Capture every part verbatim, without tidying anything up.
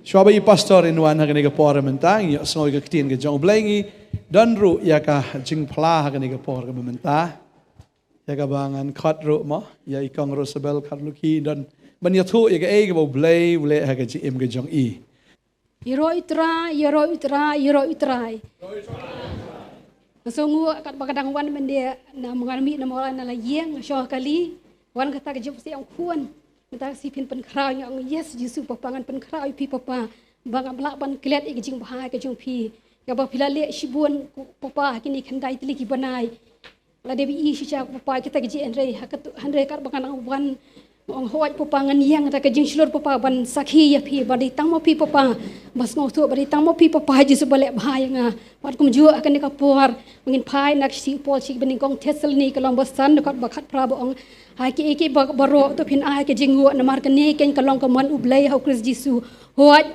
Shuwa ba i pastor in wan ha kane ka por mynta, ngi ïohsngew ïa ka ktien ka jong U Blei, ngi don ruh ïa ka jingphla ha kane ka por ka mynta. Ïa kaba ngan khot ruh mo ïa i Kong Rosabel Kharlukhi, don ban ïathuh ïa kaei kaba U Blei u leh ha ka jingim ka jong i. Ïaroh U Trai, ïaroh U Trai, ïaroh U Trai. Nga sngewnguh katba ka dang wan mynne, na ma nga mih na Mawlai na la ïeng, nga shong ha kali. Wan kata ka jingpynshitom khun. Mynta ka sngi phin pynkhraw, nga ong, yes Jisu Papa, ngan pynkhraw ïa phi Papa. Ba ngam lah ban klet ïa ka jingbha ka jong phi. Kaba phi la leh shibun Papa ha kine khyndai tylli ki bnai. Lada phi i shisha Papa kita ki jingeh, hynrei ha katu, hynrei katba nga nang wan, nga ong hooid Papa, ngan ïeng da ka jingshlur Papa ban sakhi ïa phi, ba dei tang ma phi Papa ba sngewthuh, ba dei tang ma phi Papa Jisu ba leh bha ïa nga. Bad kumjuh ha kane ka por ba ngin phai na ka shithi u Paul sha ki banyngkong Thessaloni ka lynnong ba san, dkhot ba khatphra ba ong, ha kiei kiei ba, baroh to phin ai ka jingnguh, namar kane keiñ ka long ka mon U Blei ha u Khrist Jisu. Hooid,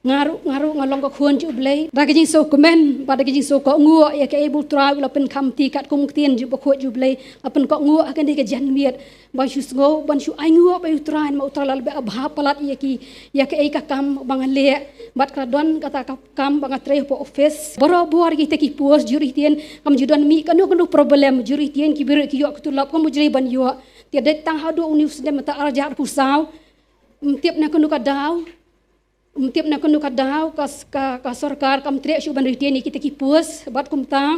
nga ruh, nga ruh nga long ka khun jong U Blei. Da ka jingsngewkmen bad da ka jingsngewkohnguh ïa kaei ba U Trai u la pynkham, te katkum ka ktien jong u Bakhuid jong U Blei, la pynkohnguh ha kane ka janmiet ban shu sngew, ban shu ainguh bad U Trai, namar U Trai la leh bha palat ïa ki, ïa kaei ka kam ba nga leh. Bad ka la don kata ka kam ba nga trei hapoh office. Barabor kita ki post, jur ktien kam ju don mih kano kano problem, jur ktien ki briew ki ïoh ka tulop, kam ju dei ban ïoh. Te dei tang haduh une u snem mynta ar hajar arphew saw, ym tip na kano ka daw, ym tip na kano ka daw ka, ka, ka sorkar kam treh shuh ban retain ïa kita ki post. Bad kumta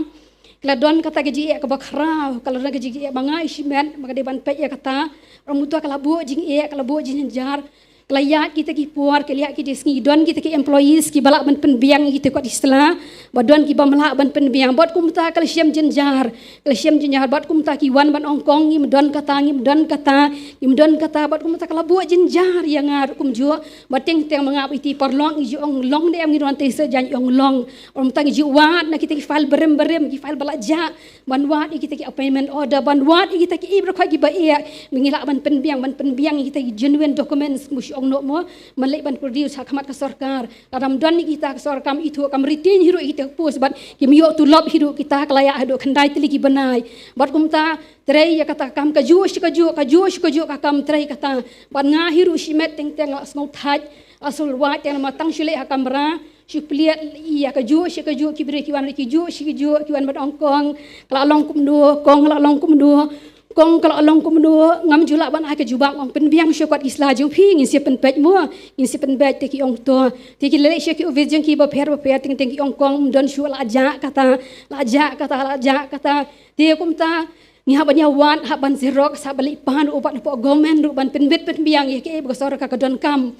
ka la don kata ka jingeh kaba khraw, ka la don ka jingeh ba nga i shimet ba nga dei ban peit ïa kata. Ym, uta ka la buh jingeh, ka la buh jingjynjar. Ka la ïaid kita ki por, ka la ïaid kita ki sngi, don kita ki employees kiba lah ban pynbiang ïa kita ki kot ki sla, bad don kiba ym lah ban pynbiang. Bad kumta ka la shem jynjar, ka la shem jynjar. Bad kumta ki wan ban ong, Kong, ngim don kata, ngim don kata, ngim don kata. Bad kumta ka la buh jynjar ïa nga ruh kumjuh. Bad teng teng ma nga bad iti paralok ngi ju ong long ne em, ngi don te sa jan ong long. Bad kumta ngi ju wad na kita ki file barim barim, ki file ba la jah, ban wad ïa kita ki appointment order, ban wad ïa kita ki, eh, baroh kiba eh, ba ngi lah ban pynbiang, ban pynbiang ïa kita ki genuine documents, kum shu ong noh mo, ban leit ban produce ha khmat ka sorkar. Lada ym don ïa kita, ka sorkar kam ithuh, kam retain hi ruh ïa kita ki post, bad kim ïoh tulop hi ruh kita, ka la ïaid haduh khyndai tylli ki bnai. Bad kumta trei ïa kata ka kam kajuh shi kajuh, kajuh shi kajuh ka kam trei kata. Bad nga hi ruh shimet teng teng la sngewthait, la sngewwad teng namar tang shu leit ha kamra, shu plied ïa kajuh shi kajuh ki briew ki wan, ki juh shi kajuh ki wan ban ong, Kong, ka la long kumno, Kong, ka la long kumno, Kong, ka la long kumno. Ngam ju lah ban ai ka jubab, ong, pynbiang shuwa kot ki sla jong phi, ngin sa pynpeit mo, ngin sa pynpeit. Te ki ong to. Te ki leit sha ki office jong ki bapher bapher, teng teng ki ong, Kong, ym don shuh, la jah kata, la jah kata, la jah kata. Te kumta ngi hap ban ïa wad, hap ban xerox, hap ban leit pan ruh bad hapoh government ruh ban pynbit pynbiang ïa kaei ba ka sorkar ka donkam.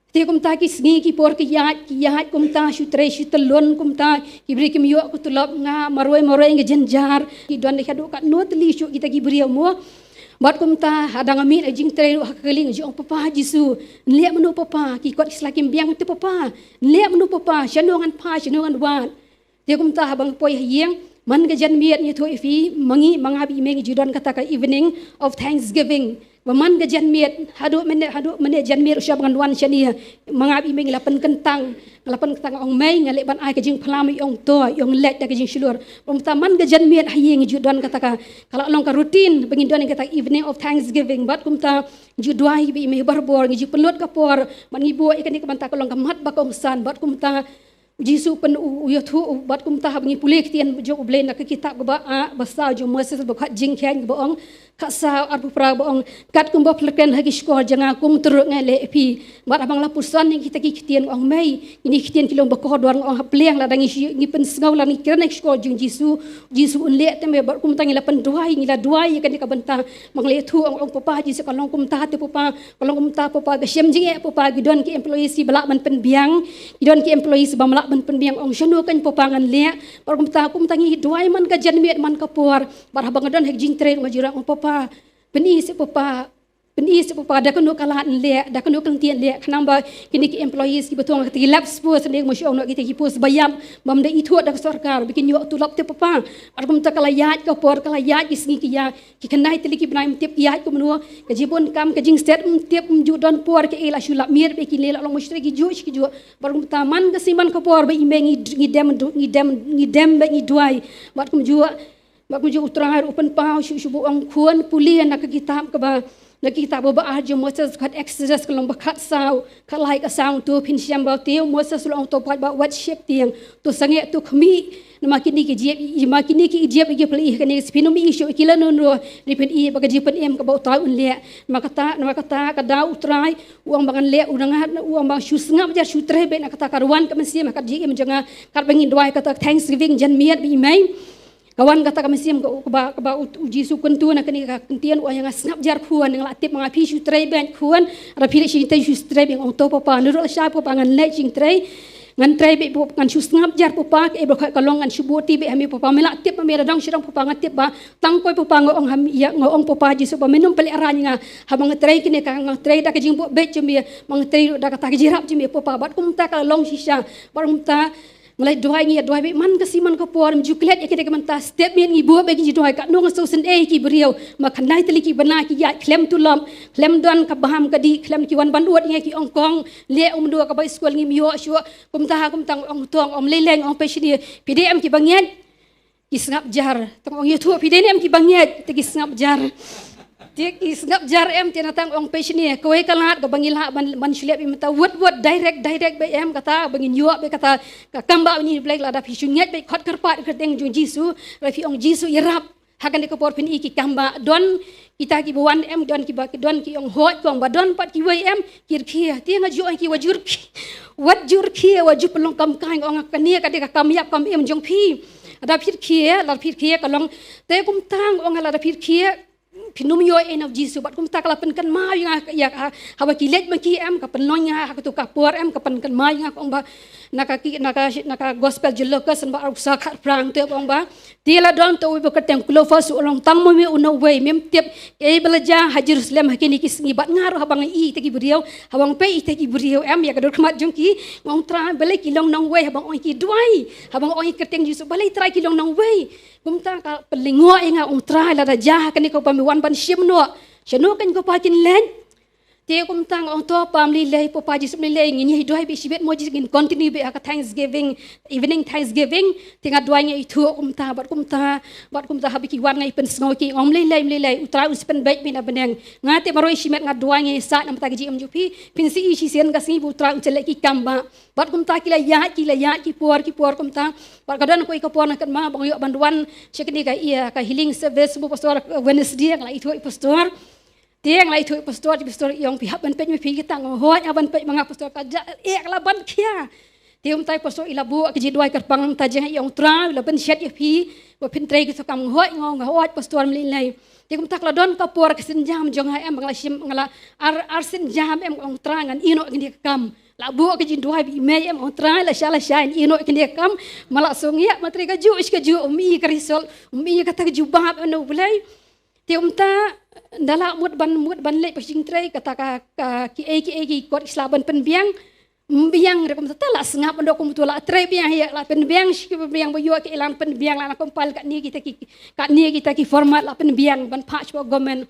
Te kumta ki sngi ki por ki ïaid, ki ïaid kumta, shu trei shu tyllun kumta, ki briew kim ïoh ka tulop, nga marwei marwei nga jynjar. Ki don dei haduh katno tylli shuh kita ki briew mo. Bad kumta hadang nga mih na jingtrei ruh ha ka kali nga ju ong, Papa Jisu, nleh mano Papa, ki kot ki sla kim biang te Papa, nleh mano Papa, shano ngan phai, shano ngan wad. Te kumta haba nga poi ha ïing, man ka janmiet, ngi ïathuh ïa phi, ma ngi, ma nga bad i mei ngi ju don kata ka evening of thanksgiving. Ba man ka janmiet, haduh mynne, haduh mynne janmiet ruh shuwa ba ngan wan shane, ma nga bad i mei ngi la pynkyntang, nga la pynkyntang, ong, Mei, nga leit ban ai ka jingphla mo. I ong, to. I ong, leit da ka jingshlur. Bad kumta man ka janmiet ha ïing ngi ju don kata ka, ka la long ka routine ba ngin don kata evening of thanksgiving. Bad kumta ngi ju duwai bad i mei barabor, ngi ju pynlut ka por, bad ngi buh ïa kane ka ban ta ka long ka mat ba kongsan. Bad kumta Jisu pyn u, u ïathuh, bad kumta haba ngi pule ktien jong U Blei na ka kitab kaba, ah, ba saw jong Moses, ba khat Jingkheiñ, kaba ong, khat saw arphew phra, ba ong, katkum ba phi la kren ha ki shkor jong nga, kumta ruh nga leh ïa phi. Bad haba nga la puson ïa kita ki ktien, nga ong, Mei, kine ki ktien ki long ba kordor, nga ong, ha pdeng, lada ngi shi-, ngi pynsngew, lada ngi kren ha ki shkor jong Jisu, Jisu un leh te Mei. Bad kumta ngi la pynduwai, ngi la duwai ïa kane ka bynta. Ba nga la ïathuh, ong, ong, Papa Jisu, ka long kumta te Papa, ka long kumta Papa, ka shem jingeh Papa, ki don ki employees kiba lah ban pynbiang, ki don ki employees bym lah ban pynbiang. Ong, shano keiñ Papa ngan leh? Bad kumta, kumta ngi duwai man ka janmiet man ka por. Bad haba nga don ha ka jingtrei nga ju ong, ong, Papa, pyni seh Papa, pyni seh Papa, da kano ka lad ngan leh, da kano ka lynti ngan leh, khnang ba kine ki employees kiba thung ha kita ki lapse post, ne mo shu ong noh, kita ki post ba ïap, bym da ithuh da ka sorkar, ba kin ïoh tulop te Papa. Bad kumta ka la ïaid ka por, ka la ïaid ki sngi ki ïa, ki khyndai tylli ki bnai, ym tip ïaid kumno, ka jingbun kam, ka jingset ym tip, ym ju don por, kaei la shu lap miet bad kine, la long mashtre, ki juh shi ki juh. Bad kumta man ka sngi man ka por ba i mei ngi, ngi dem, ngi dem, ngi dem bad ngi duwai. Bad kumjuh, bad kumjuh U Trai ruh u pynpaw shuh shuh, ba u ong, khun, pule na ka kitab kaba, Na ki kitab ba ar jong Moses, kat Exodus ka long ba khatsaw, ka lai ka saw, to phin shem ba te Moses u la ong to paid ba wat sheptieng, to sangeh to khmih, namar kine ki jep, namar kine ki jep ki pynlong ïa kane ka sha phi, ym ïohi shuh ki la nonro, ri phin ïohi ba ka jingpynim kaba U Trai un leh. Namar kata, namar kata ka daw U Trai u ong ba ngan leh, u nang u ong ba shu sngap jar shu trei beit, na kata ka wan ka mynsiem ha ka jingim jong nga, katba ngin duwai kata Thanksgiving janmiet ba i mei. Ka wan kata ka mynsiem ka, kaba, kaba U, U Jisu u kyntu na kane ka ktien, u ong ïa nga sngap jar khun, nga la tip ma nga phi shu trei beit khun, lada phi leh shiteng shu trei beit, ong to Papa, naduh lashai Papa ngan leh jingtrei, ngan trei beit Papa, ngan shu sngap jar Papa, kaei ba ka long ngan shu buh ti beit ha me Papa, me la tip ma me la dang shu dang Papa, nga tip ba tang kawei Papa nga ong ha me, ïa nga ong Papa Jisu ba men ym pynlehrain ïa nga, haba nga trei kane ka, nga trei da ka jingbuh beit jong me, ba nga trei da kata ka jingïarap jong me Papa, bad kumta ka la long shisha, bad kumta nga la duwai, ngi ïa duwai beit man ka sngi man ka por, ym ju klet ïa kine ki mynta, step miet ngi buh beit ki jingduwai, katno nga sngewsynei ki briew, ma khyndai tylli ki bnai ki ïaid khlem tulop, khlem don ka bam ka dih, khlem ki wan ban ud ïa ngi ki ong kong, leh um dua ka bai skul ngim ïoh shuh, kumta ha kumta ong to, ym lei lei, ong pei shane, phi dei em kiba ngeit, ki sngap jar, tang ong ïathuh phi dei ne em kiba ngeit, te ki sngap jar. Te ki sngap jar em, te na tang ong pei shane, kawei ka lad kaba ngi lah ban, ban shu leh beit mynta, wut wut, direct direct beit em, kata ba ngin ïoh beit kata ka kam ba ngin, Blei, lada phi shu ngeit beit khot kyrpad kyrteng jong Jisu, lada phi ong Jisu ïarap, ha kane ka por phin ïohi ki kam ba don, kita kiba wan em, don kiba, don ki ong hooid kong, ba don pat kiwei em ki rkhie, te nga ju ong ki, wat ju rkhie, wat ju rkhie, wat ju pynlong kam kai, nga ong kane ka dei ka kam ïap kam im jong phi. Lada phi rkhie, lada phi rkhie ka long, te kumta nga ong lada phi rkhie, phin ym ïoh ei na U Jisu, bad kumta ka la pynkynmaw ïa nga, ïa, ha, haba ki leit ma ki em, ka pynlong ïa nga ha kato ka por em, ka pynkynmaw ïa nga, ka ong ba, na ka ki, na ka, na ka gospel jong u Lukas, ba arphew saw khatphra, te ka ong ba, te la don uta uwei ba kyrteng Klopos, u long tang ma me u nongwei, mem tip kaei ba la jia ha Jerusalem ha kine ki sngi, bad nga ruh haba nga ïohi ïa kita ki briew, haba nga peit ïa kita ki briew em, ïa ka dur khmat jong ki, nga ong Trai balei ki long nongwei, haba nga ong ïa ki duwai, haba nga ong ïa ka kyrteng Jisu, balei Trai ki long nongwei. Kumta ka pynlyngngoh ïa nga, ong Trai lada jia ha kane kaba me wan ban shim noh, shano kan ko pa kin leit. Te kumta nga ong to Pa, ym lei lei, Papa Jisu, ym lei lei, ngin ïa duwai beit shibit mo Jisu, ngin continue beit ha ka Thanksgiving, evening Thanksgiving. Te nga duwai, nga ïathuh kumta bad kumta bad kumta, haba ki wan nga ïa pynsngew ïa ki, ong ym lei lei, ym lei lei, U Trai un sa pynbeit beit na bneng. Nga te marwei shimet nga duwai, nga ïasaid namar ka jingim jong phi, phin sa ïohi shisien ka sngi ba U Trai un sa leh ki kam ba. Bad kumta ki la ïaid, ki la ïaid ki por, ki por kumta. Bad ka don kawei ka por nga kynmaw ba nga ïoh ban wan sha kane ka, ïa, ka healing service ba u pastor, uh, Wednesday, nga la ïathuh ïa u pastor. Te nga la ïathuh ïa u pastor, ïa u pastor i ong phi hap ban peit ma phi, kita nga ong hooid, hap ban peit ma nga pastor, ka jah eh ka la ban khia. Te kumta u pastor i la buh ka jingduwai kyrpang, mynta jong nga i ong Trai u la pynshet ïa phi ba phin trei kito ki kam, nga ong hooid, nga ong hooid pastor, ym lei lei. Te kumta ka la don ka por ka sienjam jong nga em, ba nga la shim, nga la ar, ar sienjam em, nga ong Trai ngan ïehnoh ïa kane ka kam. La buh ka jingduwai ba i mei em, ong Trai lashai lashai ngan ïehnoh ïa kane ka kam. Ma la sngewthuh, ma trei kajuh shi kajuh, ym i ka result, ym i kata ka jubab na U Blei. Te kumta, ynda la mut ban, mut ban leit pyrshang trei, kata ka, ka, kiei kiei ki kot ki sla ban pynbiang. Ym biang re kumta, te la sngap ban dok kumta, la trei biang hi, la pynbiang shi, pynbiang ba ïoh ki, la pynbiang, la compile katne kita ki, katne kita ki format, la pynbiang ban phah sha government.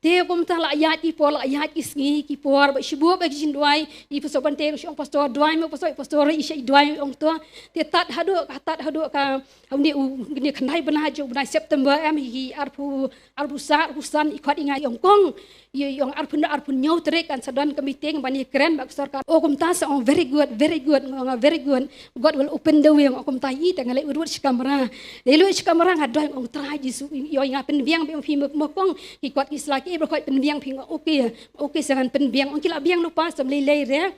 Te kumta la ïaid ki por, la ïaid ki sngi ki por, ba shu buh beit ki jingduwai, i pastor ban te, shu ong pastor duwai mo pastor, i pastor i shah duwai, ong to. Te tad haduh ka, tad haduh ka, ha une u, une khyndai bnai jong u bnai September em, hi arphew, arphew saw, arphew san, i khot ïa nga, i ong kong, i ong arphew, arphew hynñiew tarik kan sa don ka meeting ban ïakren bad ka sorkar. O kumta sa ong very good, very good, nga ong very good. God will open the way, nga ong kumta, i te nga leit wut wut sha kamra. Leit wut sha kamra nga duwai, nga ong Trai Jisu, i ong ïa nga pynbiang beit ma phi mo kong, ki kot ki sla kiei ba khot pynbiang phi, nga ong okay, okay sa ngan pynbiang, ong ki la biang noh pa, sa ym lei lei re.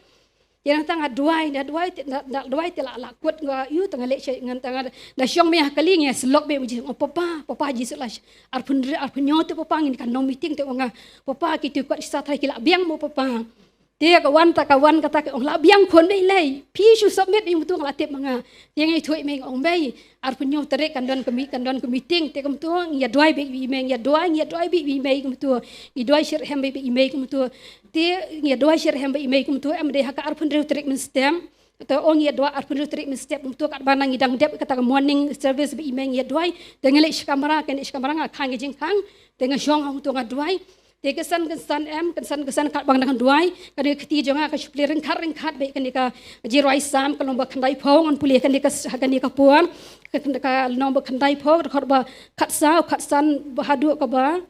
Ïa nangta nga duwai, nga duwai te, nga, nga duwai te la, la kut nga ïoh te nga leit sha, ngan te nga da shong mih ha kali nga syllok beit ma Jisu, ong Papa, Papa Jisu la sh-, arphew, arphew hynñiew te Papa ngin ïa ka nong meeting te ong nga, Papa kito ki kot ki sla Trai ki la biang mo Papa. Te ka wan ta ka wan kata ka ong la biang khun, ym lei lei. Phi shu submit beit kumtu, nga la tip ma nga. Te nga ïathuh ïa i mei nga ong mei, arphew hynñiew tarik kan don ka mi-, kan don ka meeting, te kumtu ngi ïa duwai beit ïa i mei, ngi ïa duwai, ngi ïa duwai beit ïa i mei kumtu. Ngi duwai shitrhem beit ïa i mei kumtu. Te ngi ïa duwai shitrhem beit ïa i mei kumtu, em dei ha ka arphew hynriew tarik mynstep. Te ong ngi ïa duwai arphew hynriew tarik mynstep kumtu, katba nang ngi dang dep kata ka morning service beit ïa i mei ngi ïa duwai. Te nga leit sha kamra, nga leit sha kamra nga khang ka jingkhang. Te nga shong hangto nga duwai. Te kynsan kynsan em, kynsan kynsan katba nga dang duwai, kane ka kti jong nga ka shu plie ryngkat ryngkat beit kane ka jingduwai Salm ka lynnong ba khyndaiphew, ngan pule kane ka s-, ha kane ka por, ka, ka lynnong ba khyndaiphew, dkhot ba khatsaw, khatsan bad haduh kaba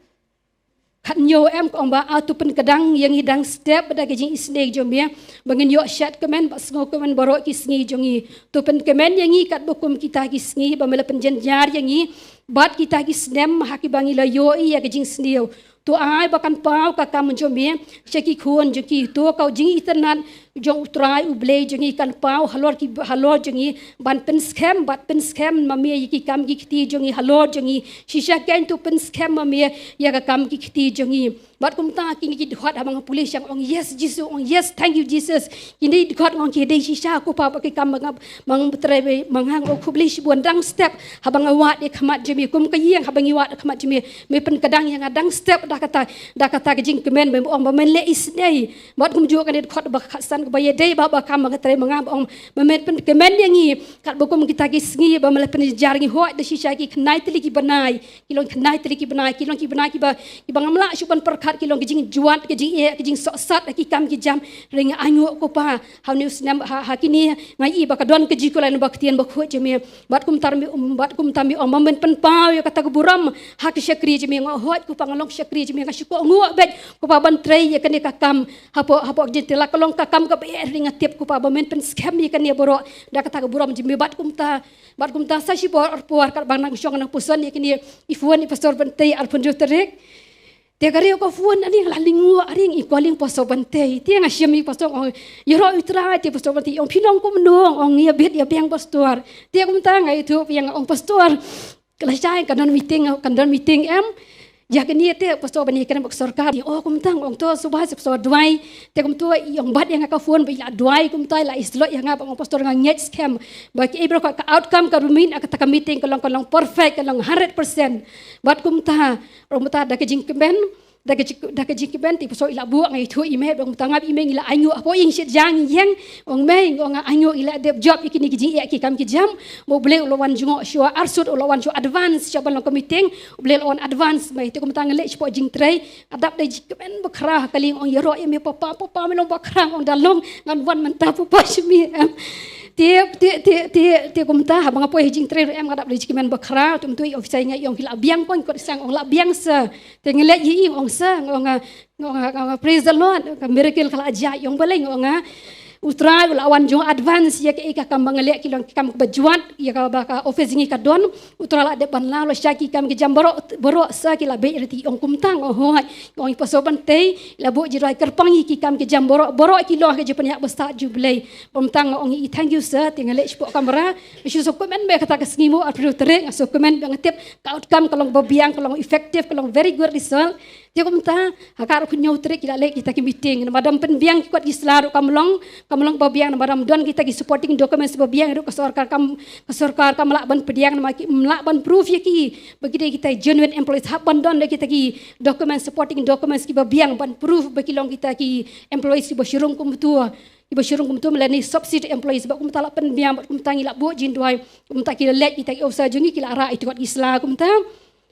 khathynñiew em, ka ong ba, ah, to pynkdang ïa ngi dang step da ka jingisynei jong me, ba ngin ïoh shet kmen bad sngewkmen baroh ki sngi jong ngi. To pynkmen ïa ngi katba kum kita ki sngi ba me la pynjynjar ïa ngi bad kita ki snem ha kiba ngi la ïohi ïa ka jingsniew. To ai ba kan paw ka kam jong me sha ki khun jong ki. To ka jingitynnad jong U Trai U Blei jong ngi kan paw halor ki, halor jong ngi, ban pynskhem bad pynskhem ma me ïa ki kam ki kti jong ngi halor jong ngi. Shisha kein to pynskhem ma me ïa ka kam ki kti jong ngi. Bad kumta kine ki dkhot haba nga pule sha nga ong, "Yes, Jisu," ong, "Yes, thank you, Jesus." Kine ki dkhot nga ong ki dei shisha, ko Pa, ba ki kam ba nga, ba nga trei, ba nga ong khublei shibun, dang step haba nga wad ïa khmat jong me, kum ka ïing haba ngi wad ïa khmat jong me, me pynkdang ïa nga dang step da kata, da kata ka jingkmen, me ong ba men leh isynei. Bad kumjuh kane dkhot ba khatsan kaba ïadei bad ka kam ba nga trei, ba nga ong ba men pynkmen ïa ngi katba kum kita ki sngi ba me la pynjynjar ïa ngi, hooid da shisha ki khyndai tylli ki bnai, ki long khyndai tylli ki bnai, ki long ki bnai kiba, kiba ngam lah shuh ban pyrkhat, ki long ki jingjwat, ki jingeh, ki jingsohsat ha ki kam ki jam. Hynrei nga ainguh ko Pa, ha une u snem, ha, ha kine nga ïohi ba ka don ka jingkular na ba ktien bakhuid jong me. Bad kumta me, um, bad kumta me ong ba men pynpaw ïa kata ka burom ha ka shakri jong me. Nga ong hooid ko Pa, nga long shakri jong me, nga shu kohnguh beit ko Pa ban trei ïa kane ka kam hapoh, hapoh ka jingtela, ka long ka kam kaba eh, hynrei nga tip ko Pa ba men pynskhem ïa kane baroh da kata ka burom jong me. Bad kumta, bad kumta sa shipor arpor katba nga nang shong nang puson ïa kine i phone i Pastor Bantei arphew hynriew tarik. Te ka riew ka phone ani nga la lyngngoh, aring i calling Pastor Bantei. Te nga shim ïa i Pastor, ong, "Ïaroh U Trai," te Pastor Bantei ong, "Phi long kumno?" Ong, "Ïa bit ïa biang Pastor." Te kumta nga ïathuh biang, ong, "Pastor, ka la shai, kan don meeting, kan don meeting em?" Ïa kane te Pastor ban ïakren bad ka sorkar. Oh, kumta, ong, "To sngewbha Pastor duwai." Te kumta i ong bat ïa nga ka phone ba i la duwai, kumta i la ïasyllok ïa nga bad ong, "Pastor, nga ngeit skhem ba kiei baroh ka outcome ka rymmin ha kata ka meeting ka long, ka long perfect, ka long hundred percent." Bad kumta, kumta da ka jingkmen, da ka jing, da ka jingkmen te Pastor i la buh, nga ïathuh ïa i mei, bad kumta nga bad i mei ngi la ainguh hapoh ïing shet jang ïeng. Ong mei, ong nga ainguh i la dep jop ïa kine ki jingeh ki kam ki jam. Ba U Blei u la wan jngoh shuwa arsut, u la wan shuwa advance sha ban long ka meeting. U Blei u la wan advance mei, te kumta nga leit shapoh jingtrei. Nga dap da jingkmen bakhraw ha ka liang, ong, "Ïaroh ïa me Papa, Papa me long bakhraw," ong, "Da long ngan wan mynta Papa sha me em." Te, te, te, te, te kumta haba nga poi ha jingtrei ruh em nga dap da jingkmen bakhraw. Te kumta i officer ïa nga i ong, "Phi lah biang ko?" Nga kut sang, ong, "Lah biang sir." Te nga leit ïa i, ong, "Sir," nga ong, nga ong, nga ong, "Praise the Lord, ka miracle ka la jia." I ong, "Balei?" Nga ong, "U Trai u la wan jngoh advance ïa kaei ka kam ba nga leh, ki long ki kam kiba jwat, ïa kaba ka office jong ngi ka don. U Trai la dep ban law, la shai ki kam ki jam baroh, baroh sa ki la beit ryntih." I ong kumta, nga ong hooid. I ong i Pastor Bantei i la buh jingduwai kyrpang ïa ki kam ki jam baroh, baroh ki long ha ka jingpynïaid bastad Jubilee. Bad kumta nga ong ïa i, "Thank you sir." Te nga leit shapoh kamra. Nga shu sngewkmen bha kata ka sngi mo, arphew tarik, nga sngewkmen bha, nga tip ka outcome ka long babiang, ka long effective, ka long very good result. Te kumta ha ka arphew hynñiew tarik ki la leh kita ki meeting. Namar da ym pynbiang ki kot ki sla ruh kam long, kam long babiang, namar da ym don kita ki supporting documents babiang ruh ka sorkar kam, ka sorkar kam lah ban pdiang, namar kim lah ban proof ïa ki ba ki dei kita genuine employees. Hap ban don da kita ki document, supporting documents kiba biang ban proof ba ki long kita ki employees kiba shu rung kumto, kiba shu rung kumto, lane substitute employees. Bad kumta la pynbiang, bad kumta ngi la buh jingduwai. Kumta ki la leit kita ki officer jong ngi ki la rah ïa ki kot ki sla kumta.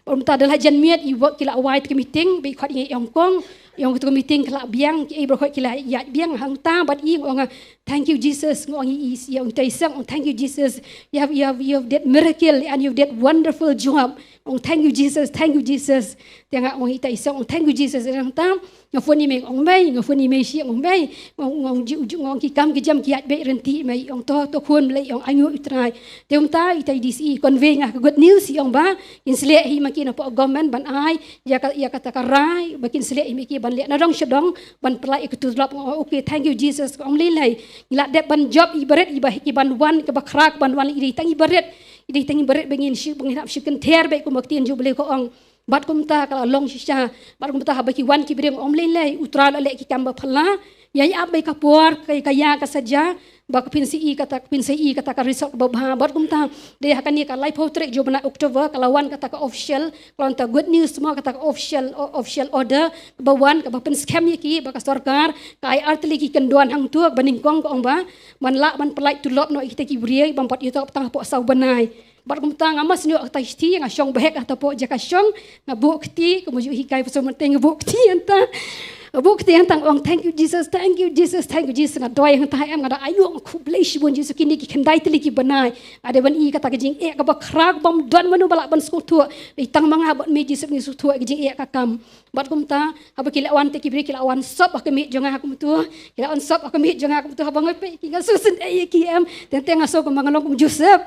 Bad kumta da la jan miet i wad ki la wai ïa ka meeting, ba i khot ïa nga i ong kong, i ong kata ka meeting ka la biang, kiei baroh ki la ïaid biang. Hangta bad i nga ong, "Thank you Jesus," nga ong ïa i, ïa uta i seng, ong, "Thank you Jesus. You have, you have, you have did miracle and you did wonderful job." Ong, "Thank you Jesus, thank you Jesus." Te nga ong ïa ita i seng, ong, "Thank you Jesus." Hangta nga phone ïa i mei, ong, "Mei," nga phone ïa i mei shi, ong, "Mei," nga ong, nga ong, "Ju, ju," nga ong, "Ki kam ki jam ki ïaid beit ryntih mei." I ong, "To, to khun, Blei," i ong, "Ainguh U Trai." Te kumta ita i D C i convey nga ka good news, i ong ba kin sa leh hi ma ki napoh government ban ai ïa ka, ïa kata ka rai ba kin sa leh hi ma ki ban leh nadong shadong ban pynlait ïa ka tulop. Nga ong, "Okay, thank you Jesus." Nga ong, "Lei lei, ngi la dep ban jop i barit, i ba, i ban wan, kaba khraw ban wan, i dei tang i barit, i dei tang i barit ba ngin shu, ba ngin hap shu kynther beit kumba ka ktien Jubilee ka ong." Bad kumta ka la long shisha. Bad kumta haba ki wan ki briew, nga ong, "Lei lei, U Trai u la leh ki kam ba phylla. Ïa ïa ap beit ka por, ka, ka ïa ka saja, ba ka pynsih ïa kata, ka pynsih ïa kata ka result ba bha." Bad kumta dei ha kane ka laiphew tarik jong u bnai October ka la wan kata ka official, ka la wan kata good news mo, kata ka official, o-, official order ba wan, kaba pynskhem ïa ki ba ka sorkar ka ai artylli ki kyndon hangto ba nyngkong, ka ong ba ban lah ban pynlait tulop noh ïa kita ki briew ba ym pat ïoh tang hapoh saw bnai. Bad kumta nga mut sniew ha kata ka shithi, nga shong beit ha kata hapoh jaka shong, nga buh kti, kumjuh hi i Pastor Myntoi, nga buh kti hangta. Bad kumta tang ong, "Thank you, Jesus, thank you, Jesus, thank you, Jesus." Nga duwai hangta em, nga da ïoh, nga khublei shibun Jisu, kine ki khyndai tylli ki bnai nga dei ban ïoh ïa kata ka jingeh kaba khraw, bym don mano ba lah ban sngewthuh. Dei tang ma nga bad me Jisu ngi sngewthuh ïa ka jingeh ka kam. Bad kumta, haba ki la wan te ki briew ki la wan sop ha ka miet jong nga kumta. Ki la wan sop ha ka miet jong nga kumta, haba nga peit ïa ki nga sngew eh ïa ki em. Teng teng nga sngew kumba nga long kum u Joseph.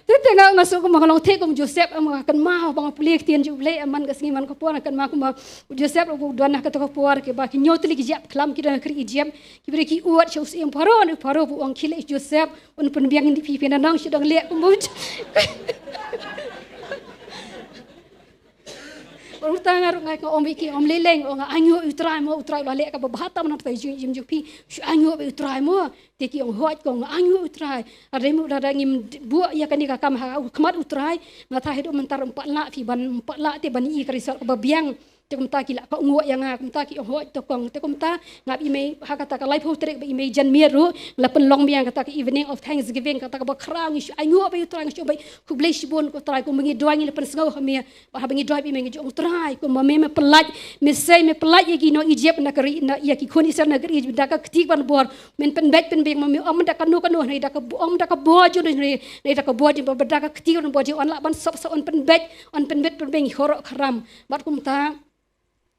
Teng teng nga sngew kumba nga long te kum u Joseph em, nga kynmaw ba nga pule ktien jong U Blei em man ka sngi man ka por, nga kynmaw kumba u Joseph ruh u don ha kata ka por kaba ki hynñiew tylli ki jait pakhlam ki don ha ka ri Egypt. Ki briew ki ud sha u syiem Pharaoh, u Pharaoh u ong, "Khie leit Joseph, un pynbiang ïa phi, phi na nong shu dang leh kumba u." Bad kumta nga ruh nga ong bad ki, ong, "Lei lei," ong, "nga ainguh ïa u Trai mo, u Trai u la leh kaba bha tam na pdeng jingim jong phi. Shu ainguh bad u Trai mo." Te ki ong, "Hooid," kong, "nga ainguh ïa u Trai. Hynrei mo lada ngim buh ïa kane ka kam ha khmat u Trai, nga tharai haduh mynta ruh ym pat lah phi ban, ym pat lah te ban ïoh ïa ka result kaba biang." Te kumta ki la kohnguh ïa nga, kumta ki ong, "Hooid to kong." Te kumta nga bad i mei ha kata ka laiphew tarik bad i mei janmiet ruh la pynlong biang kata ka evening of thanksgiving, kata kaba khraw, ngi shu ainguh bad ïa u Trai, ngi shu ong bad khublei shibun ko Trai, kumba ngi duwai ngi la pynsngew ha me. Bad haba ngi duwai bad i mei ngi ju ong, "Trai, kumba me, me pynlait, me sei, me pynlait ïa ki nong Egypt na ka ri, na ïa ki khun Israel na ka ri Egypt da ka kti kaba bor. Men pynbeit pynbiang ma me, ym da kano kano, hynrei da ka, ym da ka bor jong, hynrei da ka bor jong, bad da ka kti kaba bor jong un lah ban sop sop, un pynbeit, un pynbeit pynbiang ïa ki khynnah khynrang." Bad kumta,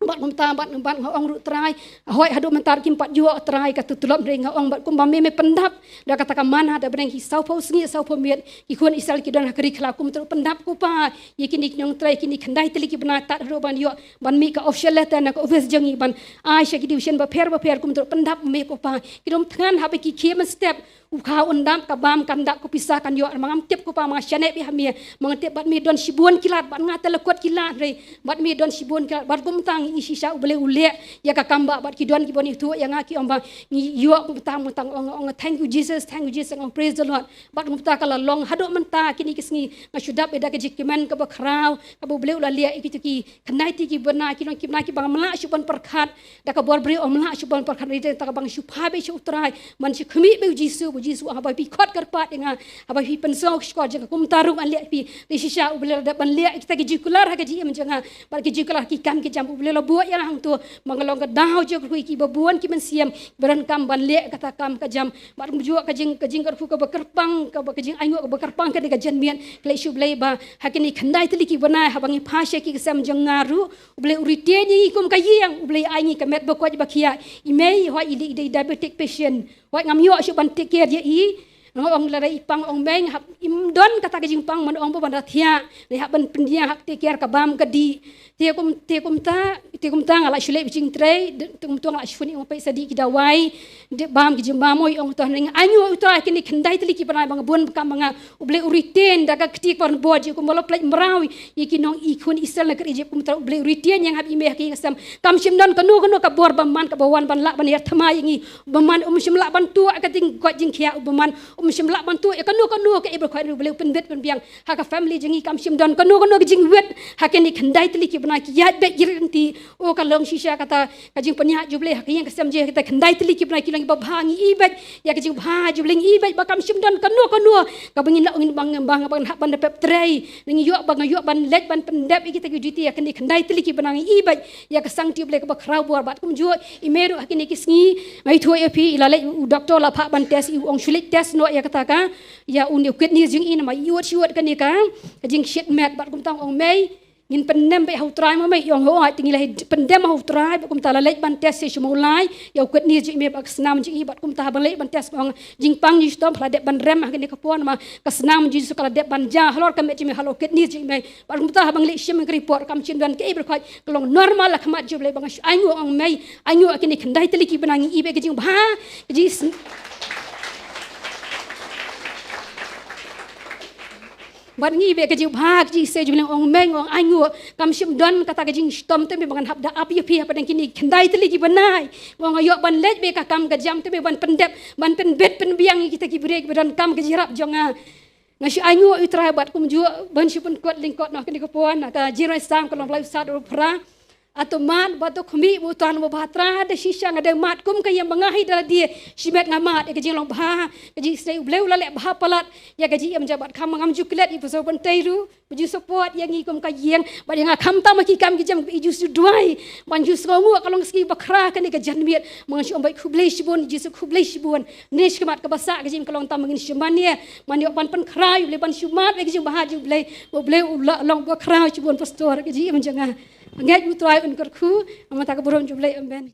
bad kumta, bad, bad nga ong ruh, "Trai, hooid haduh mynta kim pat ïoh Trai kata ka tulop, hynrei nga ong bad kumba me, me pyndap da kata ka manna, da bneng ki sawphew sngi sawphew miet ki khun Israel ki don ha ka ri khlaw, kumta ruh pyndap ko Pa ïa kine ki nongtrei, kine khyndai tylli ki bnai, tad haduh ban ïoh ban mih ka official letter na ka office jong ngi ban ai sha ki division bapher bapher, kumta ruh pyndap me ko Pa. Ki nong thngan haba ki khie mynstep, u khaw un dap, ka bam kan dap, ka pisa kan ïoh, ma ngam tip ko Pa, ma nga shaniah beit ha me, ma nga tip bad me don shibun ki lad, bad nga te la kut ki lad re, bad me don shibun ki lad." Bad kumta ngi ïohi shisha U Blei u leh ïa ka kam ba, bad ki don kiba ïathuh ïa nga, ki ong ba ngi ïoh, kumta, kumta ong, ong, "Thank you Jesus, thank you Jesus," ong, "Praise the Lord." Bad kumta ka la long haduh mynta kine ki sngi, nga shu dap beit da ka jingkmen kaba khraw kaba U Blei u la leh ïa kita ki khyndai tylli ki bnai, ki long ki bnai kiba ngam lah shuh ban pyrkhat, da ka bor briew ngam lah shuh ban pyrkhat, hynrei da kata kaba nga shu phai beit sha u Trai ban shu khmih beit ïa u Jisu, u Jisu, "Haba phi khot kyrpad ïa nga, haba phi pynsngew ka shkor jong nga, kumta ruh ngan leh ïa phi." Te shisha U Blei la dep ban leh ïa kita ki jingkular ha ka jingim jong nga, bad ki jingkular ki kam ki jam U Blei la buh ïa nga hangto, ba nga long ka daw jong kiba bun ki mynsiem ba donkam ban leh kata ka kam ka jam. Bad kumjuh ka jing, ka jingkyrkhu kaba kyrpang, kaba, ka jingainguh kaba kyrpang kane ka janmiet, khublei sha U Blei ba ha kine khyndai tylli ki bnai haba ngi phai sha ki ksem jong nga ruh, U Blei u retain ïa ngi kum ka ïing, U Blei ai ngi ka met ba koit ba khiah. I mei, hooid, i dei, i dei diabetic patient. Hooid, ngam ïoh shuh ban take care ïa i. Nga ong lada i pang, ong mei, hap, im don kata ka jingpang, man ong ba ban da thiah, ne hap ban pyndiah, hap take care ka bam ka dih. Te kum, te kumta, te kumta nga la shu leh beit jingtrei, te kumta nga la shu phone ïa u peit sa dih ki dawai, dih bam ki jingbam, oi ong to, hynrei nga ainguh ïa u Trai kine khyndai tylli ki bnai ba nga bun ba kam ba nga, U Blei u retain da ka kti kaba bor jong u, kumba la pynlait mraw ïa ki nong, i khun Israel na ka ri Egypt, kumta U Blei u retain ïa nga bad i mei ha kane ka ksem. Kam shym don kano kano ka bor bymman kaba wan ban lah ban ïa thymmai ïa ngi. Bymman um shym lah ban tuh ka jingkoit jingkhiah, bymman um shym lah ban tuh ïa kano kano kaei ba koit, U Blei u pynbeit pynbiang ha ka family jong ngi. Kam shym don kano kano ka jingwit ha kine khyndai tylli ki bnai, ki ïaid beit ki rit lynti. O, ka long shisha kata ka jingpynïaid jong U Blei ha ka ïing ka sem jong ngi ha kita khyndai tylli ki bnai, ki long kiba bha, ngi i beit ïa ka jingbha jong U Blei, ngi i beit ba kam shym don kano kano kaba ngin lah, ngin bang, bang, bang hap ban da pep trei, ngi ïoh ba nga ïoh ban leit ban pyndep ïa kita ki duty ha kine khyndai tylli ki bnai, ngi i beit ïa ka sangti U Blei kaba khraw bor. Bad kumjuh i mei ruh ha kine ki sngi, nga ïathuh ïa phi, i la leit, u doktor la phah ban test, i ong shu leit test noh ïa kata ka, ïa une u kidney jong i, namar i ud shu ud kane ka, ka jingshit met. Bad kumta ong mei, ngin pyndem beit ha u Trai mo mei, i ong hooid. Te ngi la pyndem ha u Trai, bad kumta la leit ban test sha Mawlai ïa u kidney jong i mei bad ka snam jong i. Bad kumta haba leit ban test, ong jingpang jingshitom la dep ban rem ha kane ka por, namar ka snam jong i ka la dep ban jia halor ka met jong i mei, halor u kidney jong i mei. Bad kumta haba ngi leit shim ka report, kam shym don kaei ba koit, ka long normal ha khmat jong U Blei. Ba nga shu ainguh, ong mei, ainguh ïa kine khyndai tylli ki bnai, ngi i beit ka jingbha, ka jing Bad ngi i beit ka jingbha, ka jingsngew jong U Blei, ong mei, ong ainguh, kam shym don kata ka jingshitom te mei ba ngan hap da ap ïa phi hapdeng kine khyndai tylli ki bnai. Ong nga ïoh ban leit beit ka kam ka jam te mei ban pyndep, ban pynbeit pynbiang ïa kita ki briew kiba donkam ka jingïarap jong nga. Nga shu ainguh ïa u Trai. Bad kumjuh ban shu pynkut lyngkot noh kane ka por, na ka Jingrwai Salm ka lynnong ba lai, u san, dkhot phra. Ato mad ba to khmih, ba u Trai, ba u Trai da shisha nga dei mad kum ka ïing ba nga hi da lade. Shimet nga mad ïa ka jinglong bha, ka jingisynei. U Blei u la leh bha palat ïa ka jingim jong nga, bad kham ngam ju klet ïa u Pastor Bynta ruh ba ju support ïa ngi kum ka ïing, bad ïa nga khamtam ha ki kam ki jam, i ju shu duwai ban ju sngewnguh. Ka long ka sngi ba khraw kane ka janmiet. Ngan shu ong beit khublei shibun Jisu, khublei shibun. Ngi shim khmat ka basa, ka jingim ka long tam, ngin shu mane, mane ban pynkhraw ïa u Blei, ban shu mad ïa ka jingbha jong u Blei. U Blei u la long ba khraw shibun Pastor, ka jingim jong nga. Ngeit u Trai un kyrkhu. Ha ka kyrteng ka burom jong u Blei, amen.